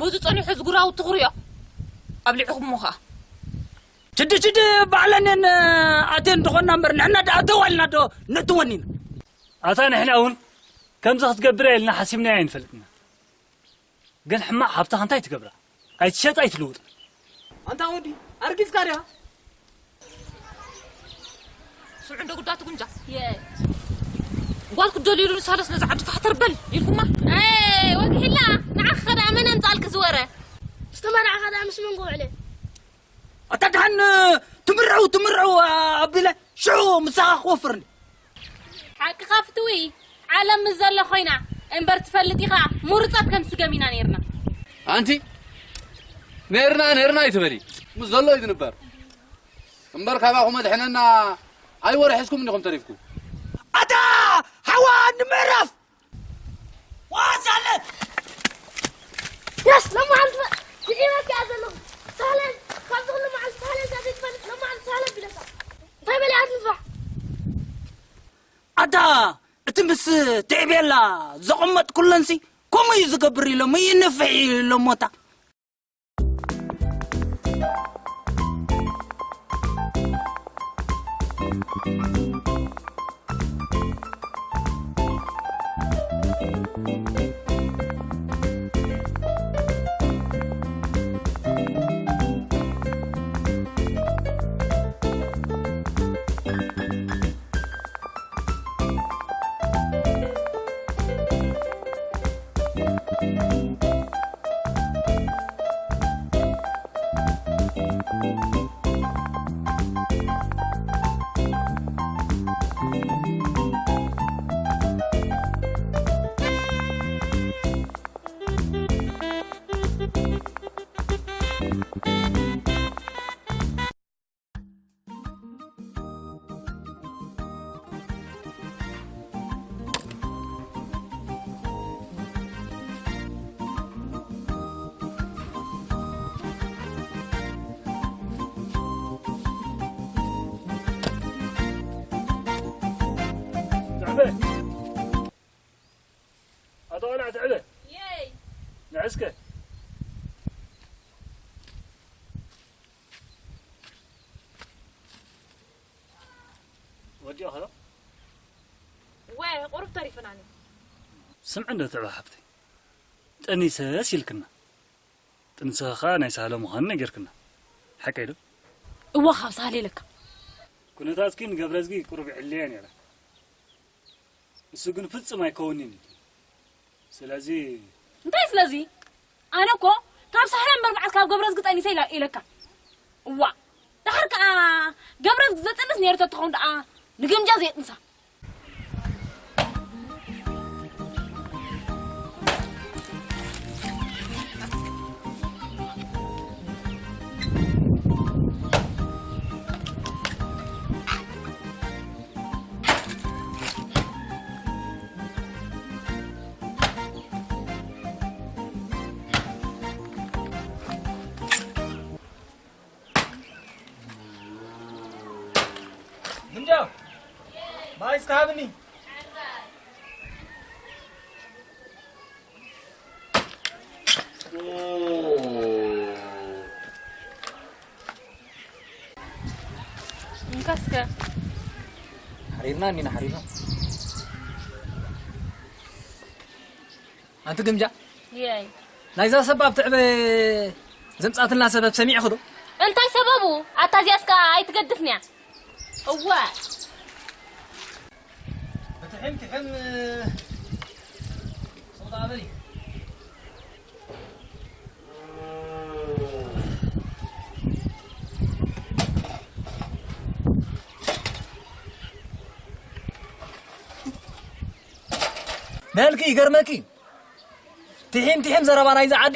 ብዙ ጸኒሑ ዝጉራው ትኹርዮ ኣብሊዕኹሞ ኸኣ። ችዲ ችዲ ባዕለንን ኣቴን ዝኾንና እምበር ንሕና ደኣ ደው ኢልና ዶ ነእትወን ኢና? ኣታ ንሕና እውን ከምዚ ክትገብር ኢልና ሓሲብና ኣይንፈልጥና። ግን ሕማቕ ሃብትኻ እንታይ ትገብራ? ኣይትሸጣ ኣይትልውጣ። ኣንታ ወዲ ኣርጊዝካ ድያ? ስምዑ እንዶ ጉዳት ጉንጃ። የ- ጓል ክትደልዩሉ ንሳለስ ነዚ ዓዲ ፋሕተር በል ኢልኩማ። ኣይ ወግሒላ ንዓኺ ከዳ መን ኣምጻልኪ ዝወረ? ዝተመርዓኻ ደኣ ምስ መን ክውዕለ? ኣታ ደሓን ትምርዕው ትምርዕው ኣቢለ ሽዑ ምሳኻ ክወፍርኒ። ሓቅኻ ፍትዊ፣ ዓለም ምስ ዘሎ ኮይና እምበር ትፈልጥ ኢኻ፣ ምሩጻት ከም ስገም ኢና ነይርና። ኣንቲ ነርና ነርና ኣይትበሊ፣ ምስ ዘሎ እዩ ዝንበር። እምበር ካባኹም ኣድሕነና ኣይወረ ሒዝኩም እንዲኹም ተሪፍኩም። ኣታ ሓዋ ንምዕራፍ ዋዛለ የስ ለማዓልቲ ክዒበካ እያ ዘለኹ። ሳህለን ካብዚ ኩሉ መዓልቲ ሳህለን እዛ ዘይትፈልጥ ለማዓልቲ ሳህለን ቢለካ እንታይ በሊዓት ንፋሕ ኣታ እቲ ምስ ትዕቤላ ዘቐመጥኩለንሲ ከምኡ እዩ ዝገብር ኢሎም ይንፍሕ ኢሎሞታ። ኣቶ ቆልዓ ትዕበ። የይ። ንዕስከ። ወዲኦ ኸሎ። ወ ቁሩብ ተሪፍናኒ። ስምዒ እንዶ ትዕበ ሓብተይ። ጠኒሰስ ኢልክና። ጥንስኻ ኸኣ ናይ ሳህለ ምዃኑ ነጊርክና። ሓቀይ ዶ? እወ ካብ ሳህለ ኢለካ። ኩነታትኪ ንገብረዝጊ ቁሩብ ይዕልያ ነይረ። ንሱ ግን ፍጹም ኣይከውንን እዩ። ስለዚ እንታይ ስለዚ? ኣነ እኮ ካብ ሳህለ እምበር መዓስ ካብ ገብረዝጊ ጠኒሰ ኢላ ኢለካ። እዋ ደሓር ከኣ ገብረዝጊ ዘጥንስ ነይሩ ተትኸውን ደኣ ንግምጃ ዘየጥንሳ። ግምጃ ማይ እስከ ሃብኒ። እንካ እስከ ሓሪርና እኒና ሓሪርና። ኣንቲ ግምጃ የይ ናይዛ ሰብ ኣብ ትዕበ ዘምጻትና ሰበብ ሰሚዕኺ ዶ? እንታይ ሰበቡ? ኣታ እዚኣስ ከኣ ኣይትገድፍንያ። እወ ብትሕም ትሕም ሶዳ በሊ። በልኪ ይገርመኪ። ትሒም ትሒም ዘረባ ናይዚ ዓዲ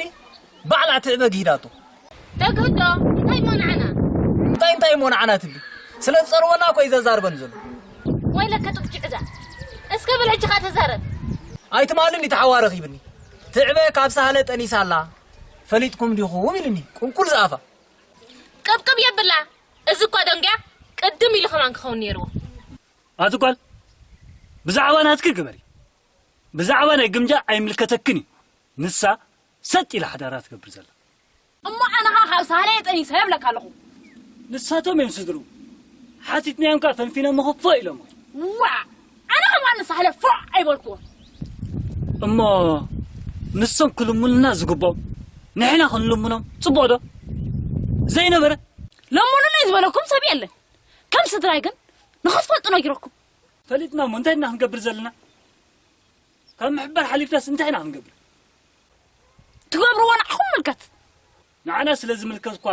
ባዕላ ትዕበ ግሂዳቶ። ተግህዶ እንታይ እሞ ንዓና? እንታይ እንታይ እሞ ንዓና ትብሊ? ስለ ዝጸልወና እኮ እዩ ዘዛርበኒ ዘሎ። ወይለከ ጥቕጭዕ እዛ። እስከ በል ሕጂ ኸኣ ተዛረብ። ኣይትማልን እቲ ሓዋ ረኺብኒ። ትዕበ ካብ ሳህለ ጠኒሳ ኣላ። ፈሊጥኩም ዲኹም ኢሉኒ። ቁንቁል ዝኣፋ። ቅብቅብ የብላ። እዚ እኳ ደንጉያ ቅድም ኢሉ ከማን ክኸውን ነይርዎ። ኣቲ ጓል ብዛዕባ ናትኪ ግበሪ። ብዛዕባ ናይ ግምጃ ኣይምልከተክን እዩ። ንሳ ሰጥ ኢላ ሓዳራ ትገብር ዘላ። እሞ ኣነ ኸኣ ካብ ሳህለ የጠኒሰ የብለካ ኣለኹ። ንሳቶም እዮም ስድሩ። ሓቲትናዮም ከኣ ፈንፊኖም ሞኸፎ ኢሎም። ዋ! ኣነ ከምኣ ንሳህለ ፎዕ ኣይበልኩዎ። እሞ ንሶም ክልምኑና ዝግብኦም ንሕና ክንልምኖም ጽቡቕ ዶ? ዘይነበረ? ለምኑለይ ዝበለኩም ሰብ የለን። ከም ስድራይ ግን ንኽትፈልጡ ነጊረኩም። ፈሊጥና እሞ እንታይ ኢና ክንገብር ዘለና? ካብ ምሕባር ሓሊፍናስ እንታይ ኢና ክንገብር? ትገብርዎ ንዓኹም ምልከት። ንዓና ስለ ዝምልከት እኳ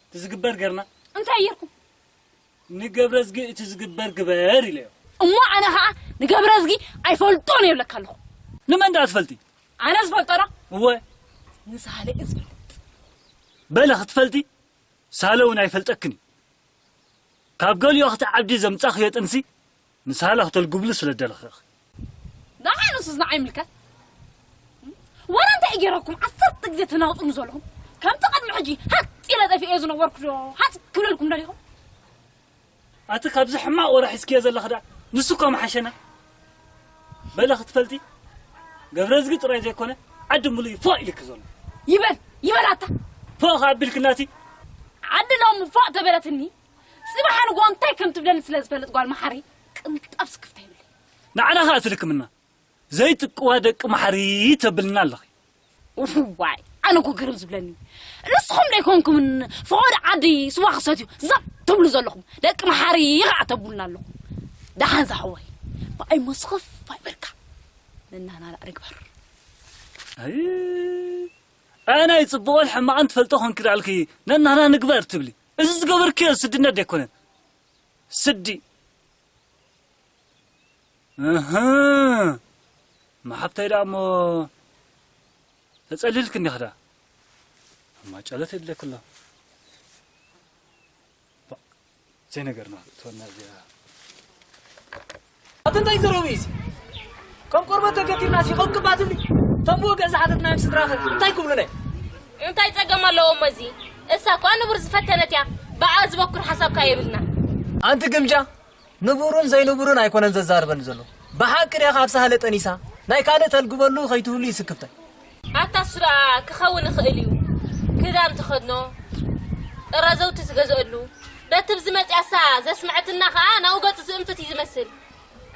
እቲ ዝግበር ገርና። እንታይ ጌርኩም? ንገብረዝጊ እቲ ዝግበር ግበር ኢለዮ። እሞ ኣነ ኸኣ ንገብረዝጊ ኣይፈልጦን እየ እብለካ ኣለኹ። ንመን ደኣ ትፈልጢ? ኣነ ዝፈልጦ ዶ? እወ። ንሳህለ እየ ዝፈልጥ። በለ ክትፈልጢ ሳህለ እውን ኣይፈልጠክን እዩ። ካብ ገሊኡ ክትዓብዲ ዘምጻኽዮ ጥንሲ ንሳህለ ክተልጉብሉ ስለ ደለኺ ኢኺ። ንዓይ ንሱስ ንዓይ ምልከት። ወላ እንታይ ገይረኩም ዓሰርተ ግዜ ተናውጹኒ ዘለኹም? ከምቲ ቅድሚ ሕጂ ሃጥ ኢለ ጠፊኤ ዝነበርኩ ዶ ሃጥ ክብለልኩም ደሊኹም? ኣቲ ካብዚ ሕማቕ ወረ ሒዝክዮ ዘለኺ ደኣ ንሱ እኳ ምሓሸና። በለ ክትፈልጢ ገብረዝጊ ጥራይ ዘይኮነ ዓዲ ሙሉእ እዩ ፎእ ኢልኪ ዘሎ። ይበል ይበል ኣታ። ፎእ ከኣ ኣቢልክናቲ። ዓዲ ሎሚ ፎእ ተበለትኒ። ጽባሕ ንግሆ እንታይ ከም ትብለኒ ስለ ዝፈልጥ ጓል መሓሪ ቅንጣብ ስክፍታ ይብለይ። ንዓና ከኣ ትልክምና። ዘይጥቅዋ ደቂ መሓሪ ተብልና ኣለኺ። ዋይ ኣነ እኮ ግርም ዝብለኒ ንስኹም ደይኮንኩምን ፍቖድ ዓዲ ስዋ ክሰትዩ ዘብ ትብሉ ዘለኹም ደቂ መሓሪ ከዓ ተብሉና ኣለኹም። ደሓን ዝሓወይ ብኣይ መስኽፍ ኣይበልካ። ነናና ንግበር። ኣይ ኣናይ ጽቡቕን ሕማቕን ትፈልጦ ኮንኪ ዳልኪ ነናና ንግበር ትብሊ። እዚ ዝገበርክዮ ስድነት ደይኮነን። ስዲ እህ፣ መሓብተይ ደኣ እሞ ተጸሊልክ እንዲኻ ደኣ። እማ ጨለት የድለክ ኣሎ። ባ፣ ዘይነገርና ትወና እዚኣ። ኣቲ እንታይ ዘረቡ እዩ እዚ? ከም ቆርበት ተገቲርና ሲ ኸም ቅባ ትብሊ? ተንብዎ ገዛ ሓተትና እዮም ስድራኸ እንታይ ክብሉና እዮም? እንታይ ጸገም ኣለዎ እሞ እዚ? እሳ እኳ ንቡር ዝፈተነት እያ። ብኣ ዝበኩር ሓሳብካ የብልና። ኣንቲ ግምጃ ንቡርን ዘይንቡርን ኣይኮነን ዘዛርበኒ ዘሎ። ብሓቂ ድያ ካብ ሳህለ ጠኒሳ ናይ ካልእ ተልግበሉ ከይትህሉ ይስክፍተን። ኣታ እሱ ደኣ ክኸውን ይኽእል እዩ። ክዳን ትኸድኖ፣ ጥራዘውቲ ትገዝአሉ፣ ነቲ ብዝመጽኣሳ ዘስምዐትና ኸኣ ናብኡ ገጹ ዝእንፍት እዩ ዝመስል።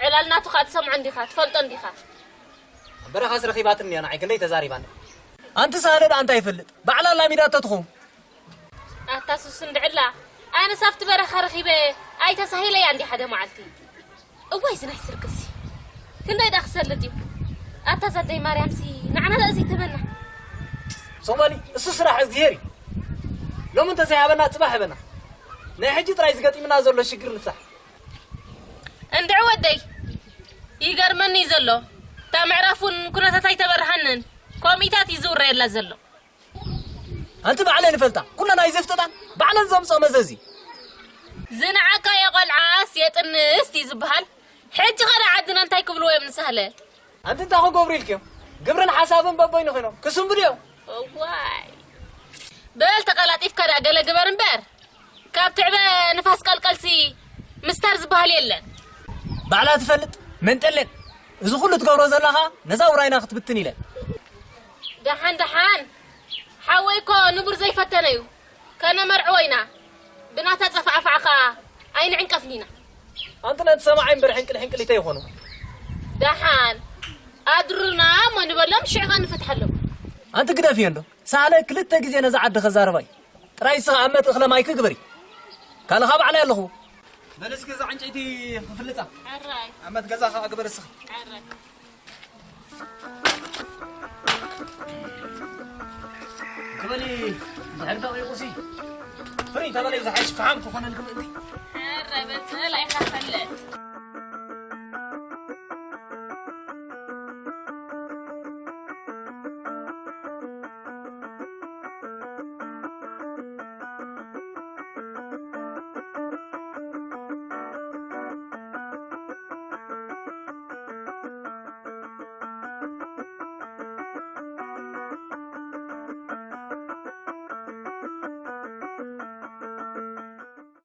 ዕላል ናቱ ኸኣ ትሰምዖ እንዲኻ፣ ትፈልጦ እንዲኻ። በረኻስ ረኺባትኒ እያ ንዓይ ክንደይ ተዛሪባኒ። ኣንቲ ሳህለ ደኣ እንታይ ይፈልጥ? ባዕላ ኣላሚዳቶ ትኸውን። ኣታ ሱስ እንድዕላ፣ ኣነስ ኣብቲ በረኻ ረኺበ ኣይተሳሂለያ እንዲ ሓደ መዓልቲ። እዋይ እዚ ናይ ስርቅሲ ክንደይ ደኣ ክሰልጥ እዩ። ኣታ ዛደይ ማርያምሲ ንዓና ደኣ ዘይተበና። ሶማሊ፣ እሱ ስራሕ እግዚኣብሔር እዩ። ሎሚ እንተዘይሃበና ጽባሕ ህበና። ናይ ሕጂ ጥራይ ዝገጢምና ዘሎ ሽግር ንፍታሕ። እንድዒ ወደይ፣ ይገርመኒ እዩ ዘሎ። እታ ምዕራፍ እውን ኩነታት ኣይተበርሃንን። ኮሚታት እዩ ዝውረየላ ዘሎ። ኣንቲ ባዕለን ይፈልጣ። ኩለን ኣይዘፍጥጣን። ባዕለን ዘምጽኦ መዘዚ። ዝነዓቃዮ ቆልዓስ የጥንስ እዩ ዝበሃል። ሕጂ ኸዳ ዓድና እንታይ ክብልዎ እዮም ንሳህለ? ኣንቲ እንታይ ክገብሩ ኢልክዮም? ግብርን ሓሳብን በበይኑ ኮይኖም ክስንብዱ እዮም። እዋይ። በል ተቐላጢፍካ ደኣ ገለ ግበር እምበር። ካብ ትዕበ ንፋስ ቀልቀልሲ ምስታር ዝበሃል የለን። ባዕላ ትፈልጥ መንጠለን። እዚ ኩሉ ትገብሮ ዘላ ኸኣ ነዛ ውራይና ክትብትን ኢለን። ደሓን ደሓን። ሓወይ እኮ ንቡር ዘይፈተነ እዩ። ከነመርዕዎ ኢና። ብናታ ጸፋዕፋዕ ኸኣ ኣይንዕንቀፍን ኢና። ኣንቲ ነቲ ሰማዓይ እምበር ሕንቅል ሕንቅሊተይ ይኾኑ። ደሓን ኣድሩና እሞ ንበሎም፣ ሽዑ ኸኣ ንፈትሓሎም። ኣንቲ ግደፍዮ እንዶ። ሳህለ ክልተ ግዜ ነዛ ዓዲ ከዛርባ እዩ። ጥራይ ንስኻ ኣብ መትእኽለ ማይክ ግበሪ። ካልኻ ባዕለይ ኣለኹ። በል እስኪ እዛ ዕንጨይቲ ክፍልጻ። ሕራይ። ኣብ መት ገዛ ኸኣ ግበር እስኺ። ሕራይ። ክበሊ ድሕሪ ደቂቑሲ። ፍሪ ተበለይ ዝሓይሽ ፈሓም ክኾነልኪ ምእንቲ። ሕራይ በል፣ ጸላኢኻ ፈለጥ።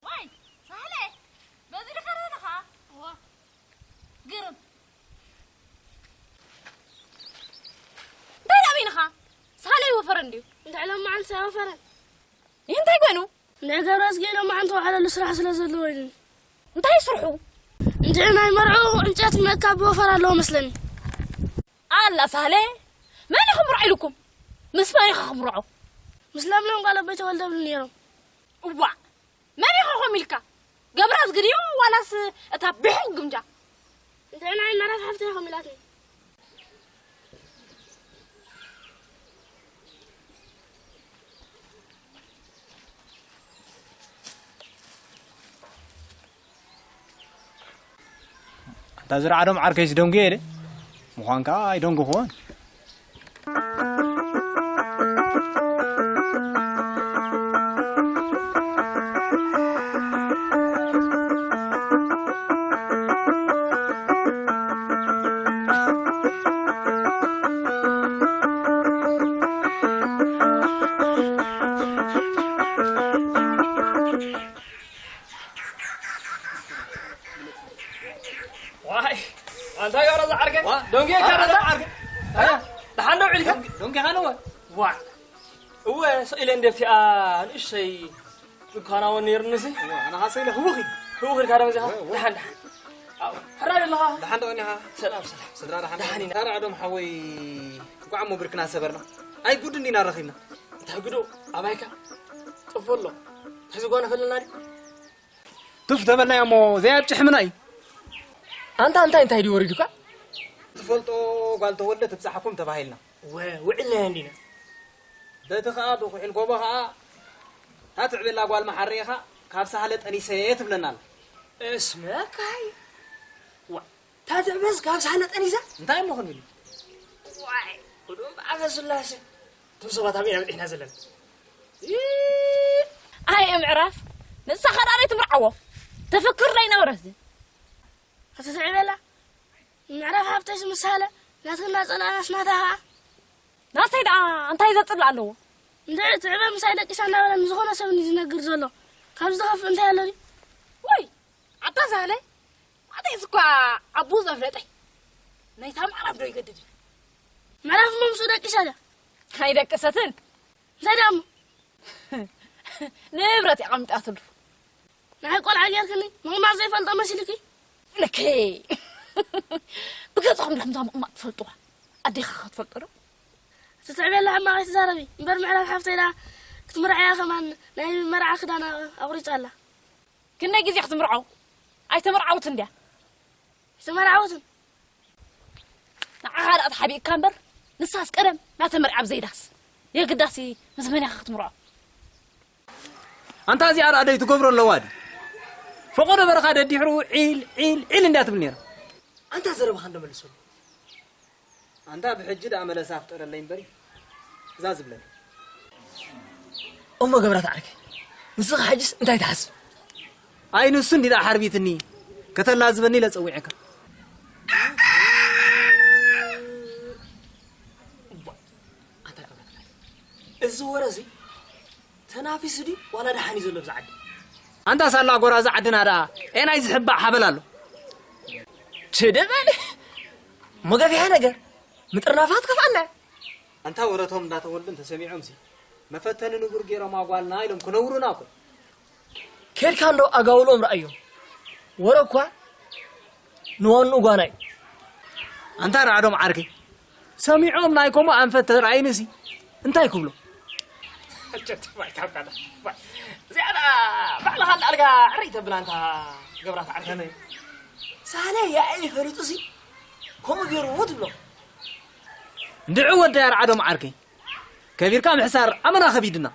ዋይ ሳህለ፣ በዚ ዲኻ ርኢኻ? እዋ፣ ፈረን እንታይ ኮይኑ? ንገብረ ኣዝጊ ኢሎም መዓንተ ውዓለሉ ስራሕ ስለ ዘለዎ ኢሉ። እንታይ ስርሑ? እንድዒ ናይ መርዑ ዕንጨት ምእካብ ወፈር ኣለዎ መስለኒ። ኣላ ሳህለ፣ መን ኢኹም ምርዖ ኢልኩም? ምስ መን ኢኻ ክምርዖ? ምስ ለምለም ጓል ኣቦይ ተወልደ ብሉ ነይሮም። እዋ፣ መን ኢኻ ኸም ኢልካ? ገብረ ኣዝጊ ድዮ ዋላስ እታ ብሑቕ ግምጃ? እንድዒ ናይ መራፍ ሓፍተይ ኸም ኢላትኒ። ኣንታ ዝረዓዶም ዓርከይስ ደንጉየ ኢለ ምዃን ከኣ ኣይደንጉኽዎን። ዋይ፣ ኣንታ ገብረ ዝዓርከ፣ ዋ፣ ደንጉየ ዋ፣ ኢልካ ኣንታ ዶ? ዓርከ። እ? ደሓን ዶ ውዒልካ? ደንጉ-፣ ደንጉኻ ነወ? ዋ፣ እወ፣ ስቕ ኢለ እንደ ኣብቲኣ ንእሽተይ ጭካናወን ነይርንሲ። እወ፣ ኣነ ኻሰ ኢለ ህውኽ ኢለ። ህውኽ ኢልካ ዶ መዚኻ? እወ፣ እወ። ደሓን፣ ደሓን። ኣው፣ ሕራይ ኣለኻ? ደሓን ዶ እኒኻ? ሰላም፣ ሰላም። ስድራ ደሓን? ደሓን ኢና። ዳርዕ ዶም ሓወይ፣ እንኳዕ እሞ ብርክና ሰበርና። ኣይ ጉድ እንዲና ረኺብና። እንታይ ጉዶ? ኣባይካ? ጥፎ ኣሎ። ሕዚ ጓና ፈለና ድዩ? ቱፍ ተበልና እሞ ዘይኣብጭሕ ምና እዩ። ኣንታ እንታይ እንታይ ድዩ ወሪዱካ? ትፈልጦ ጓል ተወልደ ትብጻሓኩም ተባሂልና። ወ-፣ ውዕልና እንዲና። በቲ ኸኣ ብኩሒል ጎቦ ኸኣ፣ "እታ ትዕብላ ጓል መሓረየኻ ካብ ሳህለ ጠኒሰ" ትብለና ኣላ። እስመካይ። ዋ፣ እታ ትዕበስ ካብ ሳህለ ጠኒሳ? እንታይ እሞ ክንብል? ዋይ፣ ጉዶም ብኣፈ ስላሴ። እቶም ሰባት ኣበይ ኢና በጺሕና ዘለና? ይ-፣ ኣየ ምዕራፍ፣ ንሳ ኸዳነይ ትምርዓዎ። ተፈክር ናይ ነበረት። ኣቲ ትዕበላ፣ ምዕራፍ ሃብተይስ ምስ ሳህለ፣ ናትክና ጸላእናስ ናታ ኸኣ። ናተይ ደኣ እንታይ ዘጽልእ ኣለዎ? እንድዒ ትዕበ ምሳይ ደቂሳ እናበለ ንዝኾነ ሰብ እንድዩ ዝነግር ዘሎ። ካብዚ ዝኸፍእ እንታይ ኣሎ ድዩ? ወይ፣ ኣታ ሳህለ፣ ኣተይስ እኳ ኣቦኡ ዘፍለጠ። ናይታ ምዕራፍ ዶ ይገድድ? ምዕራፍ እሞ ምስኡ ደቂሳ ድያ? ኣይደቀሰትን። እንታይ ደኣ እሞ? ንብረት እያ ኣቐሚጣትሉ። ንዓይ ቆልዓ ጌርክኒ ምቕማጥ ዘይፈልጦ መሲልኪ? ልከይ። ብገጽኹም ዲኹም እዛ ምቕማጥ ትፈልጥዋ? ኣዴኻ ኸ ትፈልጦ ዶ? እቲ ትዕብየላ ሕማቕ ኣይትዛረቢ። እምበር ምዕራፍ ሓፍተይ ደኣ ክትምርዓያ ከማን ናይ መርዓ ክዳና ኣቑሪጻ ኣላ። ክንደይ ግዜ ክትምርዖ? ኣይተመርዓወትን ድያ? ኣይተመርዓወትን። ንዓኻ ደኣ ተሓቢእካ እምበር፣ ንሳስ ቀደም ናተመርዓ ብዘይዳስ። የግዳሲ ምስ መን ኢኻ ክትምርዖ? ኣንታ እዚኣ ደኣ ደይ ትገብሮ ኣለዋ ድዩ? ፈቐዶ በረኻ ደዲሕሩ ዒል፣ ዒል፣ ዒል እንድያ ትብል ነይራ። ኣንታ ዘረባኻ እንዶ መልሰሉ። ኣንታ ብሕጂ ደኣ መለሳ ፍጠረለይ እምበሪ፣ እዛ ዝብለኒ። እሞ ገብራት ዓርከይ፣ ንስኻ ሕጅስ እንታይ ትሓስብ? ኣይ ንሱ እንዲ ደኣ ሓርቢትኒ፣ ከተላዝበኒ ኢለ ጸዊዐካ። እዋ፣ ኣንታ ገብራት ዓርከይ፣ እዚ ወረ እዚ ተናፊሱ ድዩ ዋላ ደሓን እዩ ዘሎ ብዛ ዓዲ? ኣንታ ሳላ ጎራ እዛ ዓድና ደኣ ኤናይ ዝሕባእ ሓበል ኣሎ። ችደ በል። መገፊያ ነገር ምጥርናፋ ትከፍኣና። ኣንታ ወረቶም እንዳተወልዱ እንተሰሚዖምሲ መፈተኒ ንቡር ገይሮም ኣጓልና ኢሎም ክነውሩና እኮ። ኬድካ እንዶ ኣጋውሎም ረኣዮም። ወረ እኳ ንዋንኡ ጓና እዩ። ኣንታ ራዕዶም ዓርከይ፣ ሰሚዖም ናይ ከምኡ ኣንፈት ተራእዩንሲ እንታይ ክብሎ? እጀት ባይ ካብ ካታ፣ ባይ። እዚኣ ደኣ ባዕልኻ እንዳኣልካ ዕርይ ተብላ ኣንታ ገብራት ዓርከይ። ከመይ? ሳህለ ያኤ ይፈልጡሲ ከምኡ ገይሩ ትብሎ። እንድዒ ወዲ ኣርዓዶም ዓርከይ፣ ከቢርካ ምሕሳር ኣመና ከቢድና።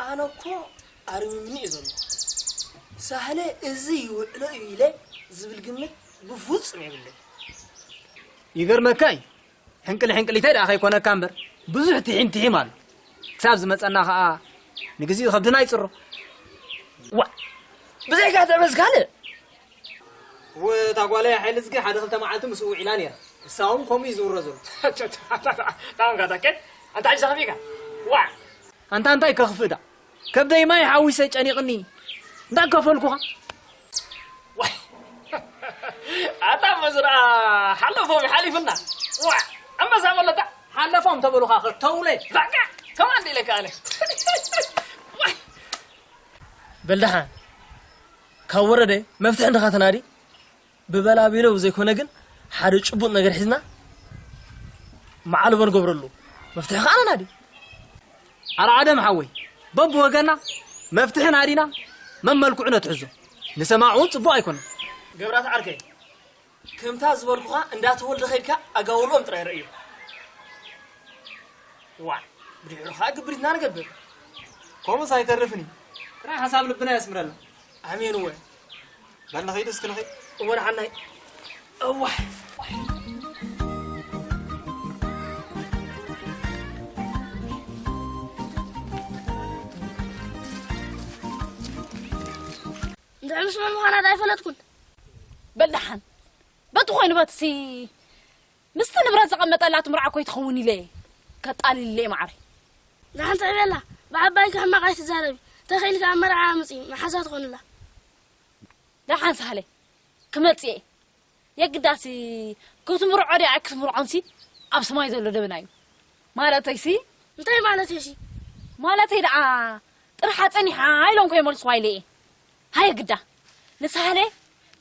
ኣነ እኮ ኣርሚምኒ እዩ ዘሎ። ሳህለ እዚ ይውዕሎ እዩ ኢለ ዝብል ግምት ብፍጹም የብለይ። ይገርመካ እዩ። ሕንቅል ሕንቅሊተይ ደኣ ከይኮነካ እምበር፣ ብዙሕ ትሒም ትሒም ኣሎ። ክሳብ ዝመጸና ኸኣ ንግዚኡ ከብድና ይጽሮ። ዋ፣ ብዘይካ ትዕበስ ካልእ? ወ-፣ እታ ጓለይ ሓይሊ ዝገ ሓደ ክልተ መዓልቲ ምስኡ ውዒላ ነይራ። ንሳ እውን ከምኡ እዩ ዝውረ ዘሎ። ታንካ ታከ፣ ኣንታ ሕጂ ዘኸፊእካ? ዋ! ኣንታ እንታይ ከኽፍእ ደኣ? ከብደይ ማይ ሓዊሰ ጨኒቕኒ። እንዳከፈልኩኻ። ዋይ! ኣታ መዝራ ሓለፎም ሓሊፍና። ዋ! ኣንበሳ መለታ። ሓለፎም ተበሉኻ ኸ ተውለ። በቃ! ከማን ኢለካ ኣነ። በልደሓን ካብ ወረደ መፍትሒ እንድኻ ተናዲ ብበላቢሎ ዘይኮነ ግን ሓደ ጭቡጥ ነገር ሒዝና መዓልቦ ንገብረሉ መፍትሒ ከኣ ነናዲ። ኣረ ኣደም ሓወይ፣ በብወገና መፍትሒ ናዲና መመልክዑ ነትሕዞ። ንሰማዑ እውን ጽቡቕ ኣይኮነን። ገብራት ዓርከይ፣ ከምታ ዝበልኩኻ እንዳተወልደ ኸይድካ ኣጋውልኦም ጥራይ ረእዮ። ዋ፣ ብድሕሩ ኸኣ ግብሪትና ንገብር። ከምኡስ ኣይተርፍን እዩ። ጥራይ ሓሳብ ልብና የስምረልና። ኣሜን እወ። በል ንኸይድ እስኪ ንኸይድ። እወ ደሓናይ። እዋይ። እንድዒ ምስ መን ምዃና ዳ ኣይፈለጥኩን። በል ደሓን። በቲ ኮይኑ በትሲ ምስቲ ንብረት ዘቐመጠላ ትምርዓ እኮ ይትኸውን ኢለ እየ። ከጣልል ኢለ እየ ማዕረይ። ደሓን ትዕቤላ። ብዓባይኪ ሕማቕ ኣይትዛረቢ። ተኽኢልኪ ኣብ መርዓ ኣምጺ፣ መሓዛ ትኾንላ። ደሓን ሳህለይ። ክመጽእ እየ። የግዳሲ ክትምርዖ ድያ ኣይክትምርዖንሲ ኣብ ሰማይ ዘሎ ደበና እዩ። ማለተይሲ እንታይ ማለት እሺ? ማለተይ ደኣ ጥርሓ ጸኒሓ ኢሎም ከይመልስዋ ኢለ እየ። ሃየ ግዳ ንሳህለ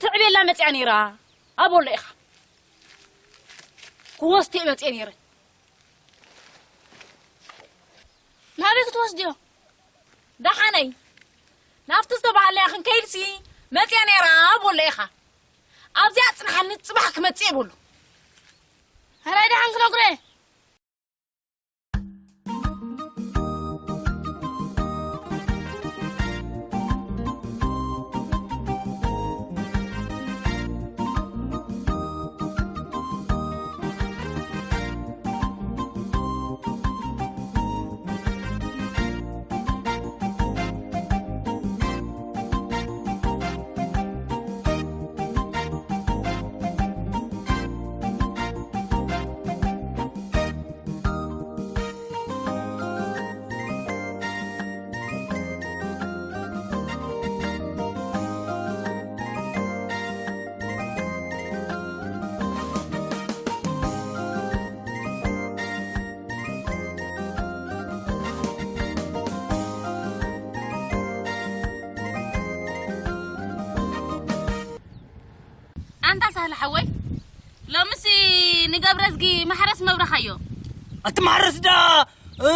ትዕቤላ መጽያ ነይራ ኣበሎ ኢኻ። ክወስድ እየ መጽየ ነይረ። ናበይ ክትወስድዮ? ደሓነይ ናብቲ ዝተባህለያ ክንከይድሲ መጽየ ነይራ በሎ ኢኻ። ኣብዚኣ ጽንሓኒ ጽባሕ ክመጽእ በሎ። ሕራይ ደሓን ክነግሮ እየ። ኣንታ ሳህለ ሓወይ፣ ሎምሲ ንገብረዝጊ ማሕረስ መብረኻዮ። ኣቲ ማሕረስ ዳ፣ እ፣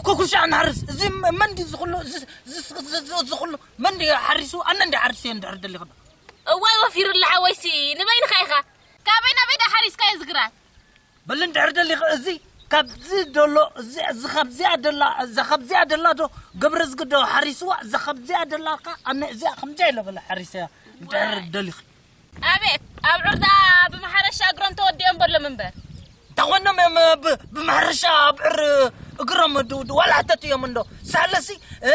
ኮኩሻ ንሓርስ። እዚ መን ድዩ ዝኹሉ፣ እዚ፣ እዚ፣ እዚ፣ እዚ፣ እዚ ኩሉ መን ድዩ ሓሪሱ? ኣነ እንዲ ሓሪሱ እየ እንድሕር ደሊኹ ዶ? እዋይ ወፊሩላ ሓወይሲ፣ ንበይንኻ ኢኻ። ካበይ ናበይ ዳ ሓሪስካዮ ዝግራት? በል እንድሕር ደሊኺ፣ እዚ ካብዚ ደሎ፣ እዚ፣ እዚ ካብዚኣ ደላ፣ እዛ ካብዚኣ ደላ ዶ ገብረዝጊ ዶ ሓሪስዋ? እዛ ካብዚኣ ደላ ከ ኣነ እዚኣ ከምዚኣ ኢለ በለ ሓሪሰያ እንድሕር ደሊኺ። ኣቤት፣ ኣብዑር ደኣ ብማሕረሻ እግሮም ተወዲኦም በሎም እምበር። እንተ ኾይኖም እዮም ብ-፣ ብማሕረሻ ኣብዑር እግሮም ድ-፣ ድ-፣ ዋላ ሕተት እዮም እንዶ። ሳለሲ፣ እ፣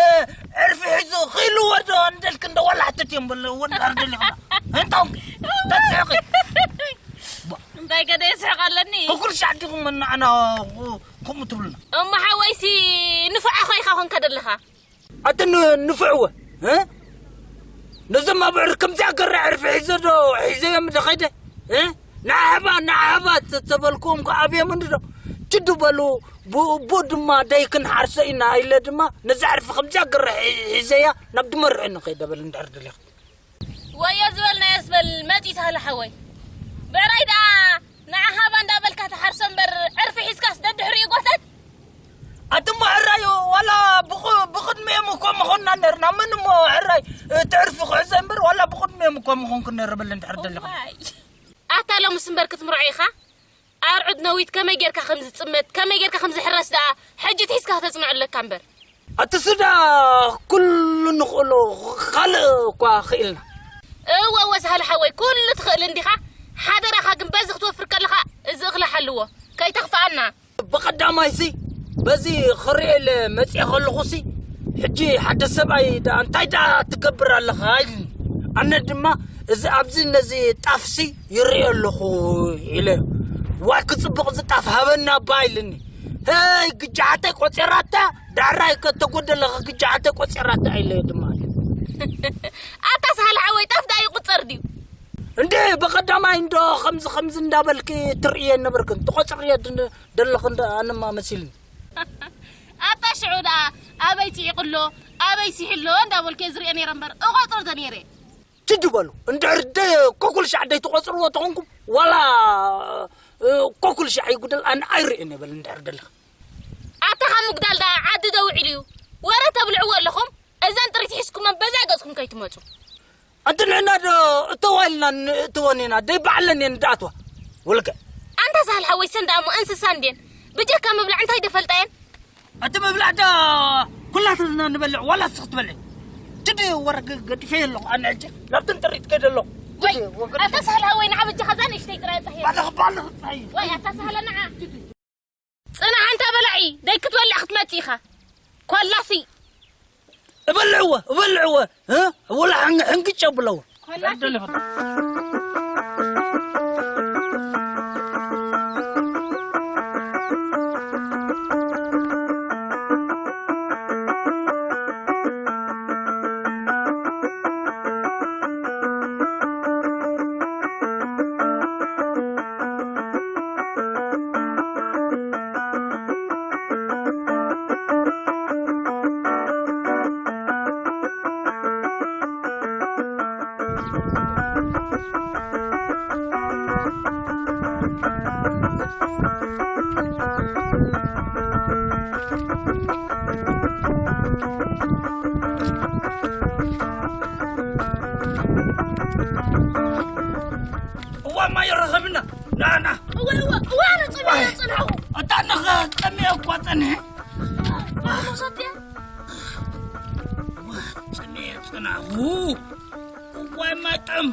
ዕርፊ ሒዙ ኺሉ ወዶ እንደልክ እንዶ ዋላ ሕተት እዮም በሎ። ወንዳር ደሊኽና። እንታው፣ ተስሕቂ። እንታይ ገደ ይስሕቕ ኣለኒ? ኩኩል ሻዕ ዲኹም መናዕና ኹ-፣ ከምኡ ትብሉና። እሞ ሓወይሲ ንፉዕ ኣኾ ኢኻ ኾንካ ደለኻ። ኣቲ ን-፣ ንፉዕወ፣ እ? ነዞም ኣብዕር ከምዚኣ ገራ ዕርፊ ሒዘ ዶ፣ ሒዘዮም ዶ ኸይደ? እ? ንዓህባ፣ ንዓህባ ተ-፣ ተበልክዎም ከ ኣብዮም እንዶ። ችዱ በሉ፣ ቡ-፣ ቡ ድማ ደይ ክንሓርሶ ኢና ኢለ ድማ፣ ነዛ ዕርፊ ከምዚኣ ገራ ሒ-፣ ሒዘያ ናብ ድመርዕኒ ኸይደ በል እንድሕር ደሊኻ። ወዮ ዝበልናዮስ በል መጺ ሳህለ ሓወይ። ብዕራይ ደኣ ንዓኻ ባንዳ በልካ ትሓርሶ እምበር ዕርፊ ሒዝካስ ደድሕሪኡ ጎተት። ኣቲ እሞ ሕራይ ዋላ ብቕ-፣ ብቕድሚኦም እኮ ምኾንና ነርና። ምን እሞ ሕራይ እቲ ዕርፊ ክሕዞ እምበር ዋላ ብቕድሚኦም እኮ ምኾንኩ ነር በል እንድሕር ደለኹ። እዋይ። ኣታ ሎምስ እምበር ክትምርዖ ኢኻ? ኣርዑት ነዊት ከመይ ጌርካ ከም ዝጽመት፣ ከመይ ጌርካ ከም ዝሕረስ ደኣ ሕጂ ትሒዝካ ከተጽንዖ ኣለካ እምበር። ኣቲ ስዳ ኩሉ ንኽእሎ ካልእ እኳ ኽኢልና። እወ፣ እወ፣ ሳህለ ሓወይ፣ ኩሉ ትኽእል እንዲኻ። ሓደራኻ ግን በዚ ክትወፍር ከለኻ እዚ እኽሊ ሓልዎ፣ ከይተኽፍኣና። ብቐዳማይሲ በዚ ክርእየለ መጺኤ ከለኹሲ፣ ሕጂ ሓደ ሰብኣይ ደኣ እንታይ ደኣ ትገብር ኣለኻ ኢልኒ። ኣነ ድማ እዚ ኣብዚ ነዚ ጣፍሲ ይርእዮ ኣለኹ ኢለ፣ ዋይ ክጽብቕ እዚ ጣፍ ሃበና እባ ኢልኒ። ሄይ ግጃዓተይ ቆጺራታ፣ ዳሕራይ ከተጎደለኻ ግጃዓተይ ቆጺራታ ኢለ ድማ። ኣታ ሳህለ ሓወይ ጣፍ ደኣ ይቑጸር ድዩ? እንዴ ብቐዳማይ እንዶ ከምዚ ከምዚ እንዳበልኪ ትርእየ ነበርክን፣ ትቖጽርዮ ድ-፣ ደለኽን ደ-፣ ኣነማ መሲልኒ። ኣታ ሽዑ ደኣ ኣበይ ጽዒቑ ኣሎ ኣበይ ሲሑ ኣሎ እንዳበልኩ እየ ዝሪኦ ነይረ እምበር እቖጽሮ ተነይረ። ትጅ በሉ። እንድሕር ደ-፣ ኮኩል ሻዕ ደይትቖጽርዎ ተኾንኩም፣ ዋላ፣ እ፣ ኮኩል ሻዕ ይጉደል፣ ኣነ ኣይርእን እየ በል እንድሕር ደለኻ። ኣታ ካብ ምጉዳል ደኣ ዓዲ ዶ ውዒሉ እዩ? ወረ ተብልዕዎ ኣለኹም? እዘን ጥሪት ሒዝኩመን በዛ ገጽኩም ከይትመጹ። ኣቲ ንሕና ዶ እተዋልና ንእትወን ኢና፣ ደይ ባዕለን እየን ዝኣትዋ። ውልቀ። ኣንታ ሳህል ሓወይ፣ ሰን ደኣ እሞ እንስሳ እንድየን። ብጀካ ምብላዕ እንታይ ዶ ፈልጣ እየን? ኣቲ ምብላዕ ዶ ኩላትና ንበልዕ፣ ዋላ እስኺ ትበልዕ? ትዲ ወረ ገ-፣ ገዲፈ ኣለኹ፣ ኣነ ሕጂ ናብተን ጥሪት ከይደ ኣለኹ። ወይ፣ ትዲ ወገ-፣ ኣታ ሳህል ሓወይ፣ ንዓ በጃኻ እዛ ንእሽተይ ጥራይ ጸሕያ። ባልኽ፣ ባልኽ ጸሕያ። ወይ፣ ኣታ ሳህለ ንዓ። ጽናሕ ኣንታ በላዒ፣ ደይ ክትበልዕ ክትመጽእ ኢኻ። ኮላሲ። እበልዕዎ፣ እበልዕዎ፣ እ? ወላ ሕን-፣ ሕንግጭ ኣብለዎ። ኮላሲ። እዋ ማይ ረኸብና። ና፣ ና። እዋ፣ እዋ፣ እዋ፣ ኣነ ጸሚኤ ዋይ። ጸናሕኩ። እታ ነኸ ጸሚኤ እኳ ጸንሐ። እዋ፣ ጸሚኤ ጸናሕኩ። እዋ ማይ ጥዕም።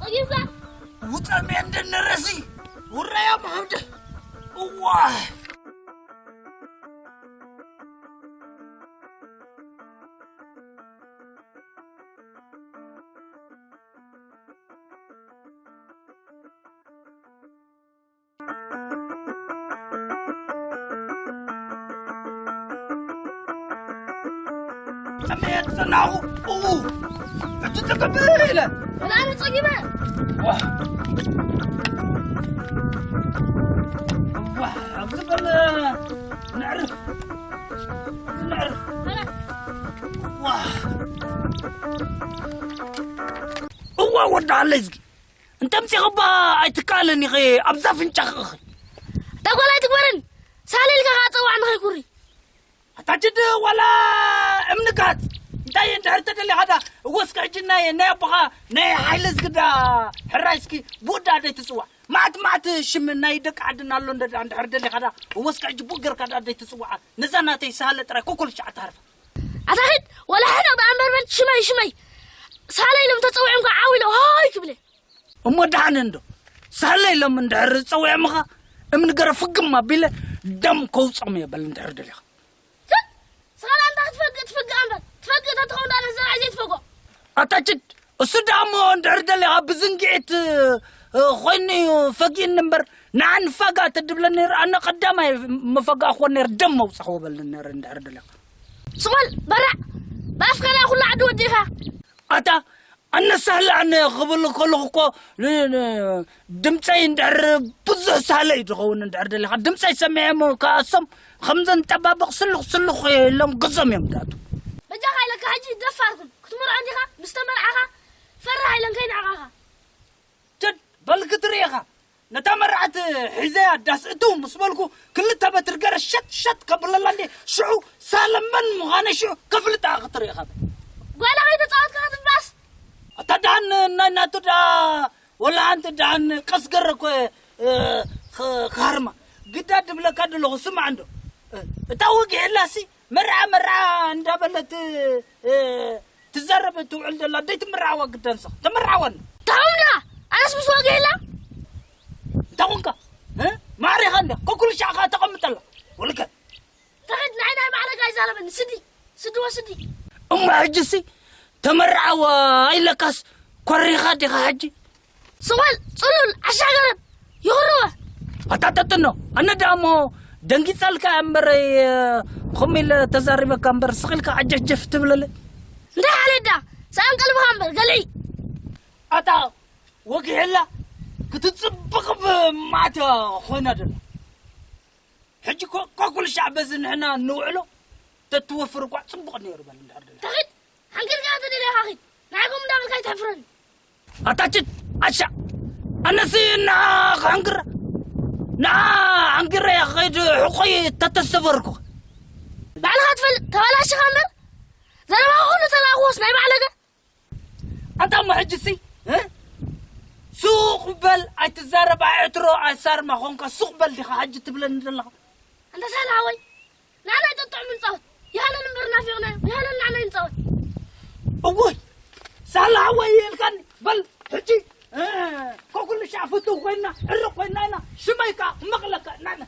ጸጊብካ? ውጻሜ እንደነረሲ ውራያ ማውደ። እዋ። ጸናው። ኡ። እጅ ተቀበለ። ወላ ጸጊበ። ዋ። ዋ። ኣብዚ በል። ንዕርፍ። ንዕርፍ። ዋ። እዋ ወዳለይ ዝጊ። እንተ ኣምጺኽባ ኣይትከኣልን ኢኺ፣ ኣብዛ ኣፍንጫኺ ኢኺ። እታ ጓል ኣይትግበርን፣ ሳሌ ኢልካ ከኣ ጸዋዕ ንኸይኩሪ። ኣታ ጅድ ዋላ እምኒ ጋት፣ እንታይ እንድሕር ተደሊኻ ዳ፣ እወ እስከ ሕጂ ናይ፣ ናይ ኣቦኻ ናይ ሓይለ ዝግዳ ሕራይ እስኪ ብኡ ዳ ደይ ትጽዋዕ። መዓት መዓት ሽም ናይ ደቂ ዓድና ኣሎ እንደ ዳ እንድሕር ደሊኻ ዳ፣ እወ እስከ ሕጂ ብኡ ጌርካ ዳ ደይ ትጽዋዓ። ነዛ ናተይ ሳለ ጥራይ ኮኮልሻዕ ኣታርፋ። ኣታ ኺድ፣ ወላ ሕደቕ ደኣ እምበር በል፣ ሽመይ፣ ሽመይ። ሳለ ኢሎም ተጸዊዖም ከኣ ዓው ኢሎም ሃይ ክብለ። እሞ ደሓን እንዶ፣ ሳለ ኢሎም እንድሕር ጸዊዖምኻ፣ እምኒ ገረ ፍግም ኣቢለ ደም ከውጾም እየ በል እንድሕር ደሊኻ። ትን፣ ስኻ ደኣ እንታይ ክትፈግእ ትፍግእ እምበር፣ ትፈግእ ተትኸውን ደኣ ነዘርዓ ዘይትፈጎ። ኣታ ችድ፣ እሱ ደኣ እሞ እንድሕር ደሊኻ ብዝንግዒት፣ እ፣ ኾይኑ እዩ ፈጊእኒ እምበር፣ ንዓ ንፋጋ ተድብለኒ ነይሩ፣ ኣነ ቀዳማይ መፈጋእኽዎ ነይሩ፣ ደም መውጻኽዎ በልኒ ነይሩ እንድሕር ደሊኻ። ስቕ በል በራዕ፣ ብኣፍካ ደኣ ኩሉ ዓዲ ወዲእኻ። ኣታ ኣነሳህለ ኣነ ክብል ከለኹ እኮ ን-፣ ን-፣ ድምፀይ እንድሕር ብዙሕ ሳህለ እዩ ዝኸውን እንድሕር ደሊኻ። ድምፀይ ሰሚዐም ከኣሶም ከምዘን ጠባብቕ ስሉኽ ስሉኽ ኢሎም ገዞም እዮም ዝኣትዉ። በጃኻ ኢለካ ሕጂ ደፋር ኩን። ክትምርዖ እንዲኻ? ምስ ተመርዓኻ ፈራሕ ኢለን ከይንዕቓኻ። ጀድ በል ክትርኢ ኢኻ። ነታ መርዓት ሒዘያ ዳስ እትው ምስ በልኩ ክልተ በትሪ ገረ ሸጥ ሸጥ ከብለላ እንዴ ሽዑ ሳለ መን ምዃነ ሽዑ ከፍልጣ ክትርኢ ኢኻ። ጓላ ከይተጻወትካ ክትባስ። ኣታ ደሓን ናይ ናቱ ደኣ ወላ ሓንቲ ደሓን ቀስ ገረ እኮ፣ እ፣ ኽ-፣ ክሃርማ ግዳ ድብለካ ደለኹ። ስማዕ እንዶ፣ እ፣ እታ ወጊሕ የላሲ መርዓ መርዓ እንዳበለት፣ እ፣ ትዛረብ ትውዕል ደላ ደይ ትምርዓዋ ግዳ ንስኻ ተምርዓዋ እንዶ። ታውና ኣነስ ምስ ወጊሕ የላ። እንታይ ኮንካ? እ? ማዕሪኻ እንዶ ኮኩል ሻዕኻ ተቐምጠላ። ወልከ። ተኸድ ንዓይ ናይ ማዕረግ ኣይዛረበኒ። ስዲ፣ ስዲ ወስዲ። እሞ ሕጂሲ ተመርዓዋ ኢለካስ ኮሪኻ ዲኻ ሕጂ? ስቕ በል ጽሉል ዓሻ ገረብ ይኹርወ። ኣታ ጠጥኖ፣ ኣነ ደኣ እሞ ደንጊጸልካ እምበር፣ ከምኡ ኢለ ተዛሪበካ እምበር፣ ስቕ ኢልካ ዓጀፍጀፍ ትብለለይ። እንታይ ሓለዳ? ሰኣን ቀልብኻ እምበር ገልዒ። ኣታ ወጊሕላ ክትጽብቕ ብማዕተ ኮይና ደላ። ሕጂ እኮ ኳኩል ሻዕ በዚ ንሕና ንውዕሎ ተትወፍር እኳ ጽቡቕ ነይሩ በል እንድሕር ደላ። ተኺድ፣ ሓንጊርካ ተደሊኻ ኺድ። ንዓይ ከምኡ እንዳበልካ ኣይትሕፍረኒ። ኣታ ችድ፣ ኣሻ፣ ኣነሲ ንዓ ክሕንግር፣ ንዓ ኣንጊረ ክኸይድ ሕቆይ ተተሰበርኩ። ባዕልኻ ትፈልጥ ተበላሽኻ እምበር፣ ዘረባኻ ኩሉ ተላእኽዎስ ናይ ባዕለገ። ኣንታ እሞ ሕጂሲ፣ እ? ሱቕ በል፣ ኣይትዛረብ፣ ኣዕትሮ፣ ኣሳርማ ኾንካ ሱቕ በል ዲኻ ሕጂ ትብለኒ ዘለኻ? ኣንታ ሳላ ሓወይ፣ ንዓና ኣይጠጥዑም ንጻወት። ይሃለል እምበር ናፊቕና፣ ይሃለል ንዓና ይንጻወት። እውይ፣ ሳላ ሓወይ ኢልካኒ። በል፣ ሕጂ፣ እ፣ ኮኩሉ ሻዕ ፍቱው ኮይና፣ ዕርቕ ኮይና ኢና፣ ሽመይ ከኣ ክመቕለካ፣ ናና።